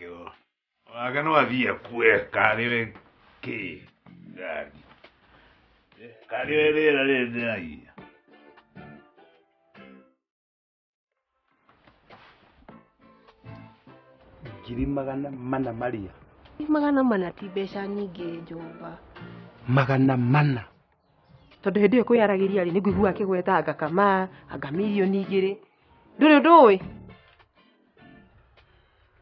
Onake onake no athiĩ akue karĩwe kĩ ngari karĩwe rĩera rĩrĩ ndĩragia. 400 maria. 400 ti mbeca nyingĩ Njũmba. 400. Tondũ hĩndĩ ĩyo kwĩyaragĩria rĩ nĩngũigua akĩgweta anga kama anga 2 million. Ndũrĩ ũndũ ũĩ?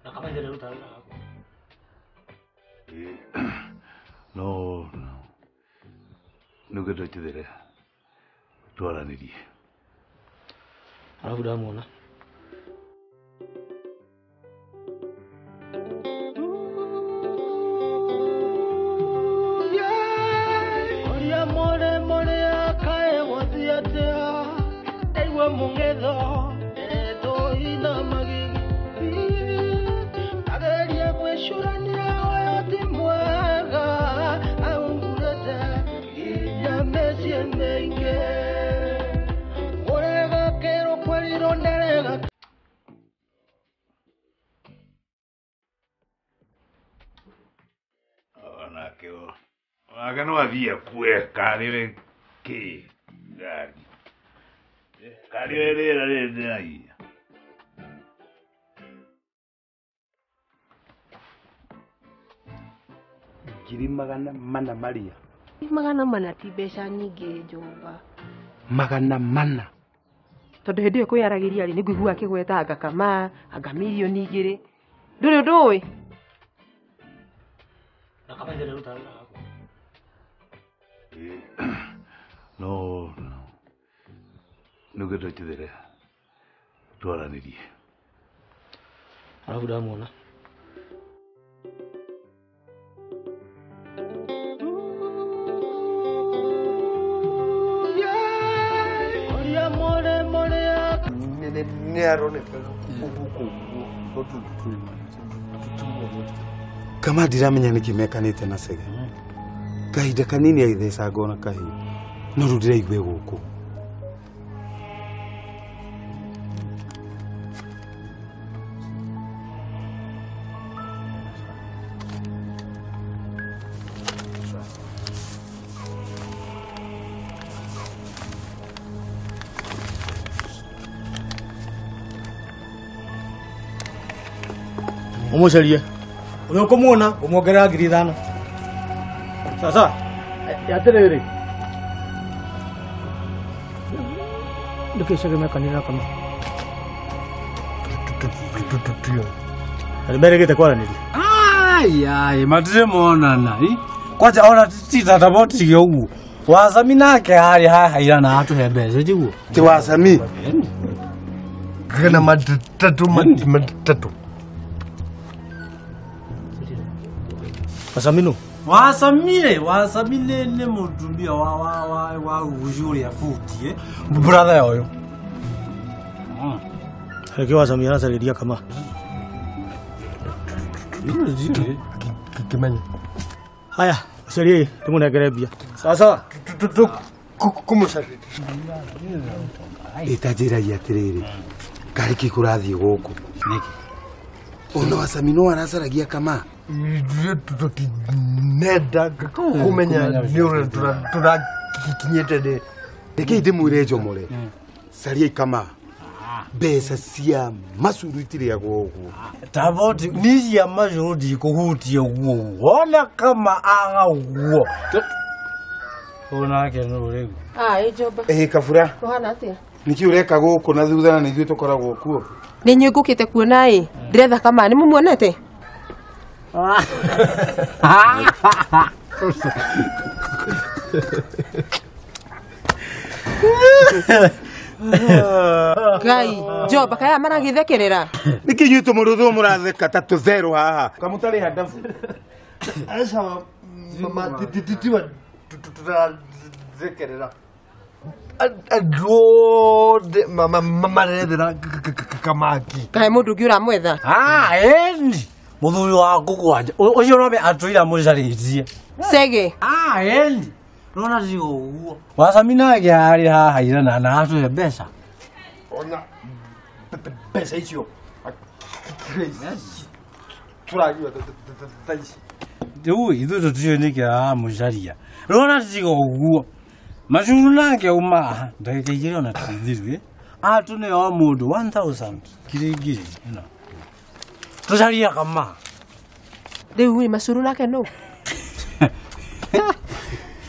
Na kama ithe nĩarutaga wĩra hakuhĩ. No nĩngwenda ũnjĩthere twaranĩrie. Arabu ndamuona. Ũrĩa mũrĩ akae gũthiĩ atĩa ndaigua mũng'etho ndeto ina magigi ageria gwĩcũrania ũyũ ti mwega aungurĩte nginya mĩciĩ mĩingĩ ũrega kĩrwo kwerirwo nderega. Onake onake no athiĩ akue karĩwe kĩ ngari karĩwe rĩera rĩrĩ ndĩragia. 400 maria. 400 ti mbeca nyingĩ Njũmba. 400. Tondũ hĩndĩ ĩyo kwĩyaragĩria rĩ nĩngũigua akĩgweta anga kama anga 2 million. Ndũrĩ ũndũ ũĩ? Na kama ithe nĩarutaga wĩra hakuhĩ. No nĩngwenda ũnjĩthere twaranĩrie. Arabu ndamuona. Ũrĩa mũrĩ Nĩ aroneka gũkũ Kama ndiramenya nĩkĩ mekanĩte na Chege. Kahinda kanini agĩthecanga ona kahiũ no rĩu ndĩraigua gũkũ. Ũmũcarie. Ũrĩa ũkũmuona ũmuongerera 5,000. Sasa atĩrĩrĩ. Nĩkĩ Chege mekanire na kama? Na nĩmerĩgĩte kwaranĩria. Ai ai matirĩ monana i kwanja ona ti tata botige ũguo wacami nake harĩ haha ira na atũhe mbeca tiguo. Ti wacami. 300 300. Wacami nũ? Wacami rĩ wacami nĩ mũtumia wa wa wa wa guci ũrĩa buti brother ya ũyũ. Reke wacami aracarĩria kama. Kĩmenye. Haya, ũcarie ndĩmũnengere mbia. Sasa Kũmũcaria. Ĩtanjĩragia atĩrĩrĩ karĩ kĩ kũrathiĩ gũkũ. Nĩkĩ? Ona wacami no aracaragia kama. Ithuĩ tũtinenda kũmenya nĩ ũrĩa tũrakinyĩte nĩ. Rekei ndĩmwĩre Njomore. Cariai kama. Mbeca cia macuru itirĩagwo ũguo. Taboti ni cia macuru ndikũhutia ũguo wona kama aga ũguo. Onake nũ rĩu. Ĩ Njũmba. Ĩ Kabura. Kũhana atĩa? Nĩkĩ ũreka gũkũ na thutha na nĩ ithuĩ tũkoragwo kuo? Nĩ inyuĩ ngũkĩte kuona ĩ. Ndĩretha kama nĩ mũmuonete? Ngai, Njomba kaya maragĩthekerera. Nĩkĩ inyuĩ tũmũrũthwo mũratheka ta tũtherũ haha? Kamũtarĩ handabu. Aca mama tiwa tũrathekerera. Andũ othe marethera kamaki. Kaĩ mũndũ ũngĩ ũramwetha? Ĩni mũthuri waku kwanja ũcio no atũira mũcarĩtie. Chege. Ĩni rona ti ũguo. Wacami nake harĩ haha ira na atũhe mbeca. Ona mbeca icio Tũragio thaa ici. Rĩu ithuĩ tũtiũĩ nĩkĩ aramũcaria. Rora tiga ũguo. Macuru nake auma ndagĩka igĩrĩ ona tithiru. Atũne o mũndũ 1000 ngiri ngiri ĩno. Tũcaria kama. Rĩu ĩ macuru nake nũ?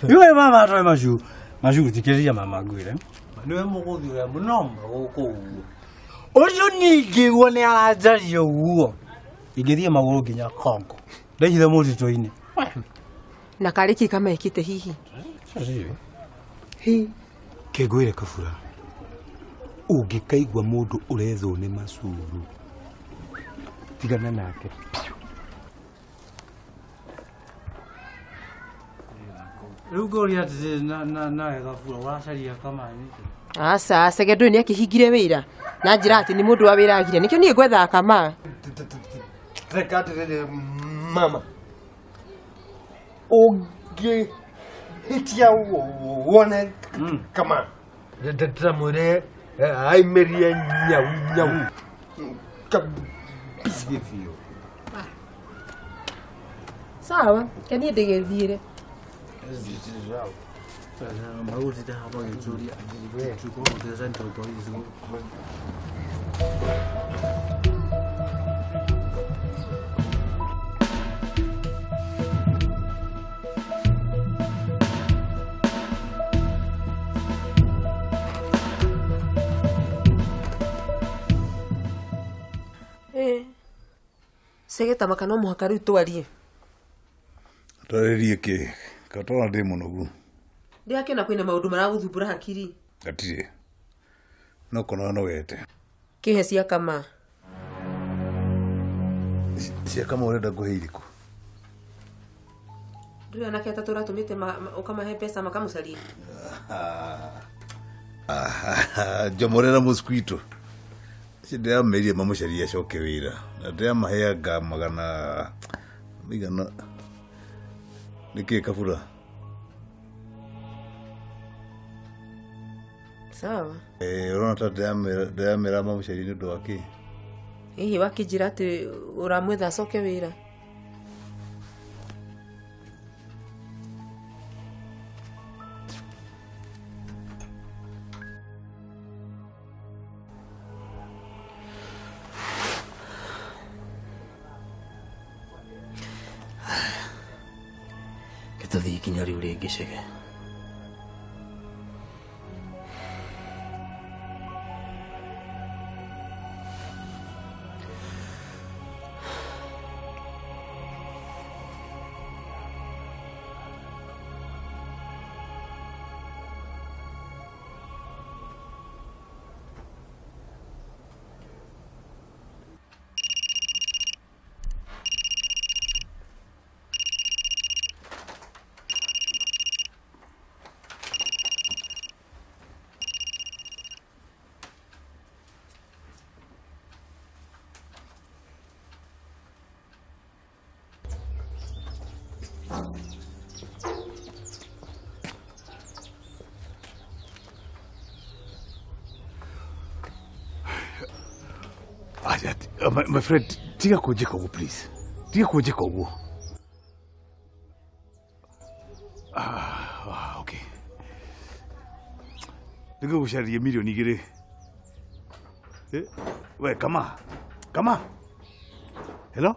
Iwe mama atwe macuru. Macuru thikĩrĩria mama ngwĩre. Nĩwe mũgũthi ũrĩa mũnoma gũkũ ũguo. Ũcio ningĩ guo nĩ aranjaria ũguo. Ingĩthiĩ magũrũ nginya Kongo. Ndaihithe mũtitũ-inĩ. Na karĩ kĩ kamekĩte hihi? Hi. Kengwĩre kabura. Ũngĩkaigua mũndũ ũrethwo nĩ macuru. Tigana nake. Rĩu ngũria atĩrĩrĩ nawe Gabura ũracaria kama nĩkĩ? Aca, Chege ndũĩ nĩakĩhingire wĩra. Na njĩra atĩ nĩ mũndũ wa wĩra agire. Nĩkĩo niĩ ngwethaga kama. Reka atĩrĩrĩ mama. Ũngĩhĩtia wone kama. Ndĩramwĩre aimĩrie nyau nyau. Kabisa biũ. Sawa, ke niĩ ndĩgĩthiĩre. Chege ta maka no mũhaka rĩu twarie. Twarĩrie kĩ? Katona ndĩ mũnogu. Ndĩrakĩona kwĩna maũndũ maragũthumbũra hakiri. Gatirĩ. No kona nogete. Kĩhe cia kama. Cia kama ũrenda ngũhe irĩkũ? Ndũrĩ anake atatũ ũratũmĩte ũkamahe mbeca makamũcaria. Njomore na Mosquito. Acio ndĩramerire mamũcarie acoke wĩra. Na ndĩramaheanga magana maigana. Nĩkĩ Kabura? Sawa. Ũrona ta ndĩramera mamũcarie nĩ ũndũ wa kĩ? Hihi wakĩnjĩra atĩ ũramwetha acoke wĩra. Tũthiĩ ikinya rĩu rĩngĩ Chege. My friend, tiga kũnjĩka ũguo please. Tiga kũnjĩka ũguo. Okay. Nĩngũgũcaria mirioni 2. We, kama. Kama. Hello?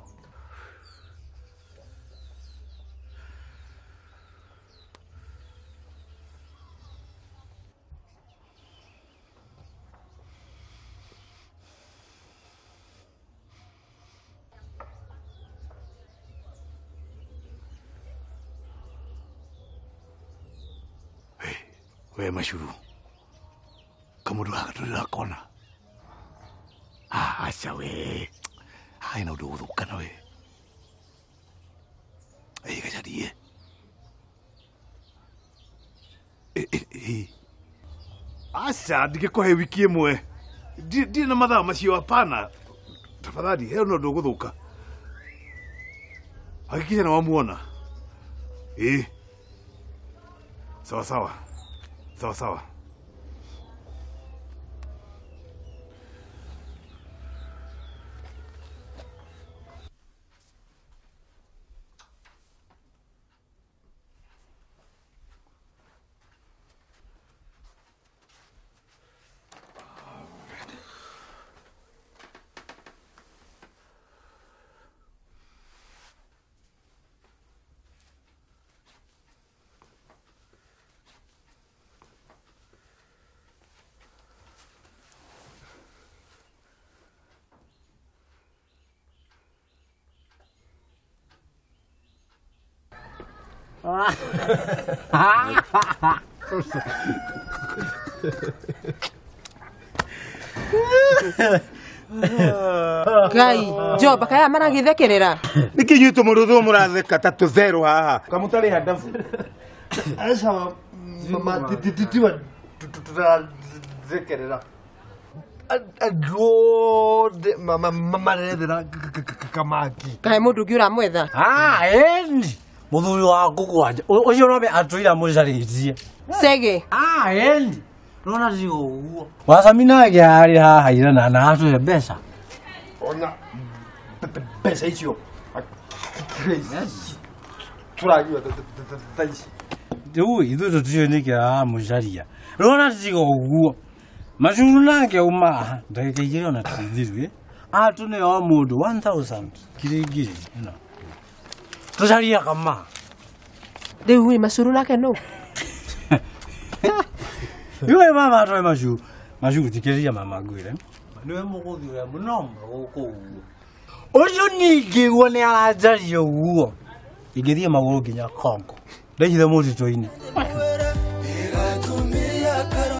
We Mashuru. Kamundu gaka tũrĩrakona. Aca we. Hena ũndũ ũgũthũkana we. Gacarie. Aca ndingĩkũhe wiki ĩmwe. Ndirĩ na mathaa macio hapana. Tafadhali hena ũndũ ũgũthũka. Hakikisha na wamuona. Sawa sawa. Sawa sawa. Ngai Njoba kaya maragithekerera. Niki inyuĩ tũmũrũthwo mũratheka ta tũtherũ haha kamũtarĩ handabu. Aca mama titiwa tũrathekerera. Andũ othe marethera kamaki. Kaĩ mũndũ ũngĩ ũramwetha? Ah, endi. Mũthuri wa ngũkũ wanja. Ũcio nowe atũira mũcarĩtie. Cege. Ah, endi. Rona ti ũguo. Wacami nake arĩ haha ira na atũhe mbeca. Ona mbeca icio tũranyua thaa ici. Rĩu ithuĩ tũtiũĩ nĩkĩ aramũcaria. Rona ti ũguo. Macuru nake auma haha ndagĩka igĩrĩ ona tithiru atũne o mũndũ 1000 ngiri ngiri ĩno. Tũcaria kama. Rĩu rĩ macuru nake nũ? Iwe mama atũhe macuru. Macuru thikĩrĩria mama ngwĩre. Nĩwe mũgũthi ũrĩa mũnoma gũkũ ũguo. Ũcio ningĩ guo nĩ aranjaria ũguo. Ingĩthiĩ magũrũ nginya Kongo. Ndaihithe mũtitũ-inĩ.